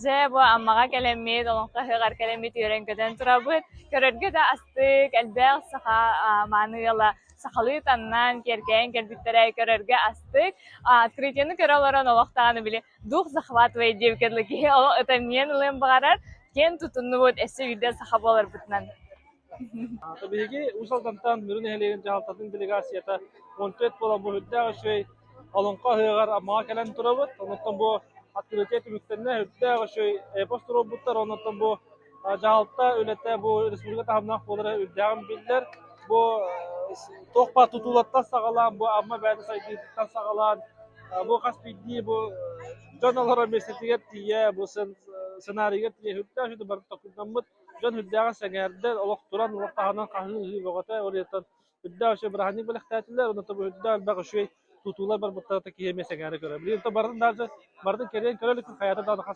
Дьэ, бу Аммаҕа кэлэммит, Олоҥхо ыһыаҕар кэлэммит үөрэн-көтөн турабыт. Көрөргө да астык, элбэх саха мааны ыала сахалыы таҥнан, киэркэйэн кэлбиттэрэ көрөргө астык. Открытиены көрө олорон олох даҕаны били дух захватывает диэбиккэ дылы киһи олох ытамньыйан ылыан баҕарар. Киэн тутуннубут өссө биирдэ саха буоларбытынан. Биһиги Уус Алдантан Мүрү нэһилиэгин дьаһалтатын делегацията 14 буолан бу үрдээх үчүгэй Олоҥхо ыһыаҕар Аммаҕа кэлэн турабыт. Онтон бу открытие түмүктэннэ, үрдээх үчүгэй эпос туруорбуттар. Онтон бу дьаһалта үлэтэ бу республика таһымнаах буолара үрдээҕин биллэр. Бу туох баар тутуулартан саҕалаан, бу Амма бэйэтэ сайдыытыттан саҕалаан, бу хас биирдии бу дьон олорор миэстэтигэр тиийэ, бу сценарийга тиийэ үрдээх үчүгэй барыта толкуйдаммыт. Дьон үрдээҕин сэҥээрдэ, олох туран, олох таһынан хаһыы-ыһыы бөҕөтө, ол иһиттэн үрдээх үчүгэй бырааһынньык бэлэхтээтилэр, онно үрдээх элбэх үчүгэй тутуулар барбыттара киһи эмиэ сэҥээрэ көрөр. Билигин барытын даже барытын кэрийэн көрө иликпин, хайата даҕаны хас